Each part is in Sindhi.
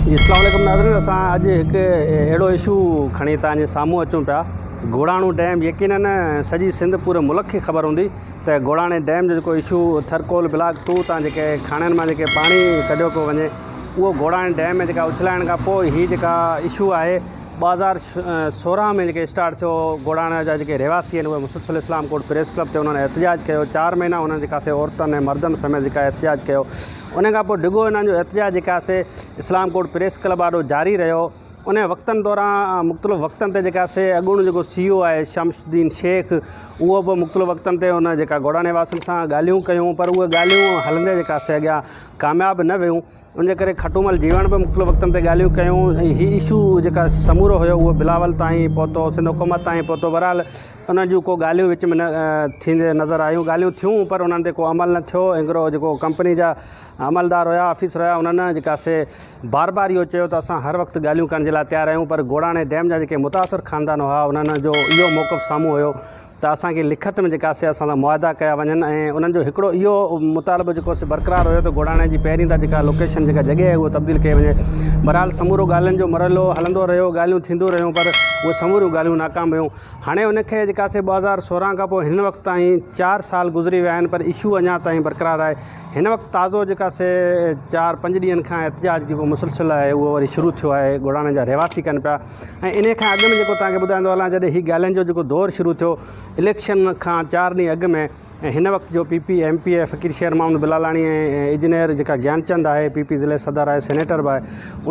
جي اسلام عليڪم ناظرين اسان اڄ هڪ اهڙو اشو کڻي توهان جي سامهون اچون پيا گوڙاڻو ڊيم يقينن سڄي سنڌ پوري ملڪ کي خبر هوندي ته گوڙاڻي ڊيم جو جيڪو اشو ٿرڪول بلاڪ 2 تان جيڪي کاڻين مان جيڪي پاڻي ڪڍيو پيو وڃي اهو گوڙاڻي ڊيم ۾ جيڪا اڇلائڻ کان پوء هي جيڪا اشو آهي 2016 ۾ جيڪي اسٽارٽ ٿيو گوڙاڻي جا جيڪي رهواسي آهن اهي مسلسل اسلام ڪوٽ پريس ڪلب تي انهن احتجاج ڪيو 4 مهينا انهن جيڪا سي عورتن ۽ مردن سميت جيڪا احتجاج ڪيو ان کان پوء ڊگهو انهن جو احتجاج جيڪا سي اسلام ڪوٽ پريس ڪلب آڏو جاري رهيو. ان وقتن دوران مختلف وقتن تي جيڪا سي اڳوڻو جيڪو سي او آهي شمس الدين شيخ اهو به مختلف وقتن تي ان جيڪا گوڙاڻي واسين سان ڳالهيون ڪيون پر اهي ڳالهيون هلندي جيڪا سي اڳيان ڪامياب نه ويون ان جي ڪري کٽومل جيوڻ به مختلف وقتن تي ڳالهيون ڪيون ۽ هي اشو جيڪا سمورو هيو اهو بلاول تائين پهتو سنڌ حڪومت تائين پهتو بهرحال انهن جون ڪو ڳالهيون وچ ۾ نه ٿيندي نظر آيون ڳالهيون ٿيون پر انهن تي ڪو عمل نه ٿيو اينگرو جيڪو ڪمپني جا عملدار هيا آفيسر هيا انهن جيڪا سي بار بار اهو چيو ته اسان هر وقت ڳالهيون ڪرڻ جي لاء تيار آهيون پر گوڙاڻي ڊيم جا جيڪي متاثر خاندان هئا انهن جو اهو موقف سامهون هيو ته اسان کي لکت ۾ جيڪا سي اسان سان معاهدا ڪيا وڃن ۽ انهن جو هڪڙو اهو مطالبو جيڪو سي برقرار هيو ته گوڙاڻي جي پهرين ته جيڪا لوڪيشن جيڪا جڳهه آهي اهو تبديل ڪئي وڃي بهرحال سمورو ڳالهين جو مرحلو هلندو رهيو ڳالهيون ٿينديون رهيون پر اهي سموريون ڳالهيون ناڪام ويون هاڻي ان کي جيڪا سي 2016 کان پوء هن وقت تائين 4 سال گذري ويا آهن پر اشو اڃا تائين برقرار آهي هن وقت تازو جيڪا سي 4 5 ڏينهن کان احتجاج جيڪو مسلسل آهي اهو وري شروع ٿيو آهي گوڙاڻي جا رهواسي ڪن پيا ۽ انهي کان اڳ ۾ جيڪو توهان کي ٻڌائيندو هلان جڏهن هي ڳالهين جو جيڪو دور شروع ٿيو اليڪشن کان 4 ڏينهن اڳ ۾ ۽ هن وقت جو P P M P A Faqir Sher Muhammad Bilalani ۽ engineer جيڪا گيانچند آهي پي پي ضلعي صدر آهي سينيٽر به آهي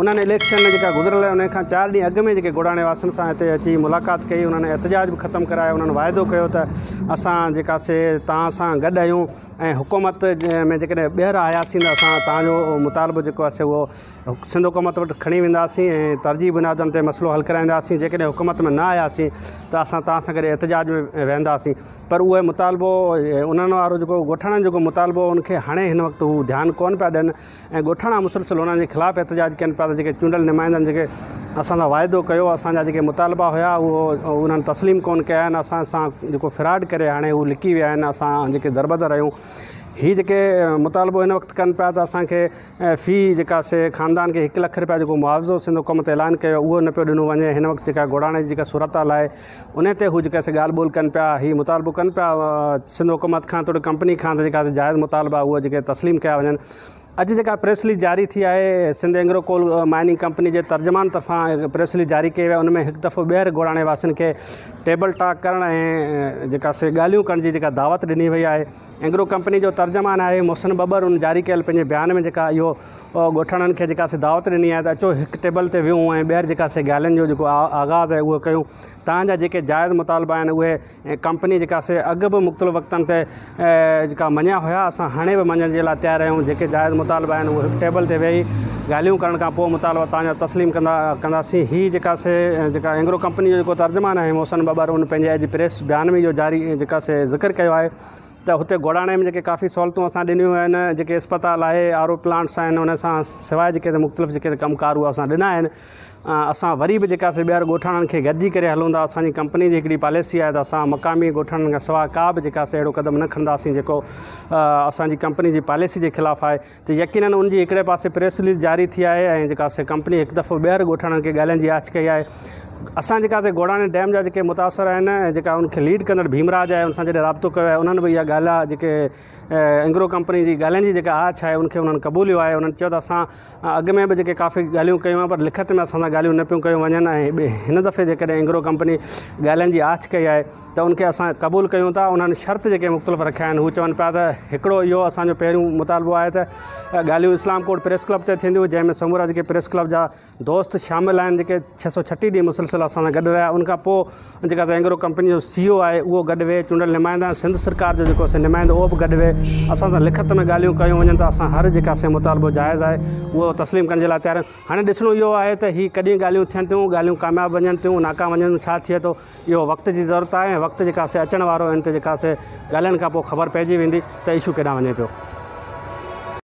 انهن اليڪشن جيڪا گذريل انهي کان 4 ڏينهن اڳ ۾ جيڪي گوڙاڻي واسين سان هتي اچي ملاقات ڪئي انهن احتجاج به ختم ڪرايو انهن واعدو ڪيو ته اسان جيڪا سي توهان سان گڏ آهيون ۽ حڪومت ۾ جيڪڏهن ٻيهر آياسين ته اسان توهان جو مطالبو جيڪو آهي سو اهو سنڌ حڪومت وٽ کڻي وينداسين ۽ ترجيح بنيادن تي مسئلو حل ڪرائينداسين جيڪڏهن حڪومت ۾ نه آياسين ته اسان توهان سان گڏ احتجاج ۾ ويهنداسين پر اهي مطالبو انهن وارو جيڪو ڳوٺاڻن جو جيڪو مطالبو ان کي هاڻي هن وقت هو ڌيان ڪونه پيا ڏين ۽ ڳوٺاڻا مسلسل انهن جي خلاف احتجاج ڪن پيا ته جيڪي چونڊيل نمائندن جيڪي اسان سان واعدو ڪيو اسان جا جيڪي مطالبا هيا اهو انهن تسليم ڪونه ڪيا آهن اسان سان جيڪو فراڊ ڪري هاڻي هو لڪي ويا آهن اسان جيڪي دربدر آهيون هي جيڪي مطالبو هن وقت ڪن پيا ته اسان کي في جيڪا سي خاندان کي 1 لک رپيا جيڪو معاوضو سنڌ حڪومت اعلان ڪيو اهو نه پيو ڏنو وڃي هن وقت جيڪا گوڙاڻي جي جيڪا صورتحال آهي ان تي هو جيڪا سي ڳالهه ٻولهه ڪن پيا هي مطالبو ڪن پيا سنڌ حڪومت کان توڙي ڪمپني کان ته جيڪا جائز مطالبا اهي جيڪي تسليم ڪيا وڃن اڄ جيڪا پريس رليز جاري ٿي آهي Sindh Engro coal mining company جي ترجمان طرفان پريس رليز جاري ڪئي وئي ان ۾ هڪ دفعو ٻيهر گوڙاڻي واسين کي ٽيبل ٽاڪ ڪرڻ ۽ جيڪا سي ڳالهيون ڪرڻ جي جيڪا دعوت ڏني وئي آهي اينگرو ڪمپني جو ترجمان آهي محسن ٻٻر ان جاري ڪيل پنهنجي بيان ۾ جيڪا اهو ڳوٺاڻن کي جيڪا سي دعوت ڏني آهي ته اچو هڪ ٽيبل تي ويهون ۽ ٻيهر جيڪا سي ڳالهين جو جيڪو آغاز آهي اهو ڪيون توهان جا جيڪي جائز مطالبا آهن اهي ڪمپني جيڪا سي اڳ به مختلف وقتن تي جيڪا مڃيا هيا اسان هاڻي به مڃڻ جي لاء تيار آهيون جيڪي جائز مطالبا آهن اهي هڪ ٽيبل تي ويهي ڳالهيون ڪرڻ کان پوء مطالبا توهان جا تسليم ڪندا ڪنداسين هي جيڪا سي جيڪا اينگرو ڪمپني جو جيڪو ترجمان آهي محسن ٻٻر ان پنهنجي اڄ پريس بيان ۾ اهو جاري جيڪا سي ذڪر ڪيو آهي ته هتي گوڙاڻي ۾ جيڪي ڪافي سهولتون اسان ڏنيون آهن جيڪي اسپتال آهي آر او پلانٽس آهن ان سان سواء جيڪي مختلف جيڪي ڪم ڪار اهي اسان ڏنا آهن اسان وري به جيڪا سي ٻيهر ڳوٺاڻن کي گڏجي ڪري هلون ٿا اسانجي ڪمپني جي هڪڙي پاليسي آهي ته اسان مقامي ڳوٺاڻن کان سواء ڪا به جيڪا سي اهڙو قدم نه کڻنداسين جيڪو اسانجي ڪمپني جي پاليسي جي خلاف آهي ته يقينن ان جي هڪڙي پاسي پريس رليز جاري ٿي آهي ۽ جيڪا سي ڪمپني هڪ دفعو ٻيهر ڳوٺاڻن کي ڳالهين جي آڇ ڪئي آهي اسان جيڪا سي گوڙاڻي ڊيم جا جيڪي متاثر آهن ۽ جيڪا ان کي ليڊ ڪندڙ ڀيمراج آهي ان سان جڏهن رابطو ڪيو آهي انهن به اها ڳالهه آهي جيڪي اينگرو ڪمپني جي ڳالهين جي جيڪا آڇ آهي ان کي انهن قبوليو آهي انهن چيو ته اسان اڳ ۾ به جيڪي ڪافي ڳالهيون ڪيون آهن پر لکت ۾ اسان سان ڳالهيون نه پيون ڪيون وڃن ۽ هن دفعي جيڪڏهن اينگرو ڪمپني ڳالهين جي آڇ ڪئي آهي ته ان کي اسان قبول ڪيون ٿا انهن شرط جيڪي مختلف رکيا آهن هو چون پيا ته هڪڙو اهو اسانجو پهريون مطالبو آهي ته ڳالهيون اسلام ڪوٽ پريس ڪلب تي ٿينديون جنهن ۾ سمورا جيڪي پريس ڪلب جا دوست شامل آهن جيڪي 636 ڏينهن مسلسل اسان سان گڏ رهيا ان کان پوء جيڪا اينگرو ڪمپني جو سي او آهي اهو گڏ ويهي چونڊيل نمائندا سنڌ سرڪار جو جيڪو نمائندو اهو به گڏ ويهي اسان سان لکت ۾ ڳالهيون ڪيون وڃن ته اسان هر جيڪا سي مطالبو جائز آهي اهو تسليم ڪرڻ جي لاء تيار آهيون هاڻي ڏسڻو اهو آهي ته هي ڪڏهن ڳالهيون ٿين ٿيون ڳالهيون ڪامياب وڃن ٿيون ناڪام وڃن ٿيون ڇا ٿئي ٿو اهو وقت جي ضرورت آهي ۽ وقت جيڪا سي اچڻ وارو ان تي جيڪا سي ڳالهين کان پوء خبر پئجي ويندي ته اشو ڪيڏانهن وڃي پيو.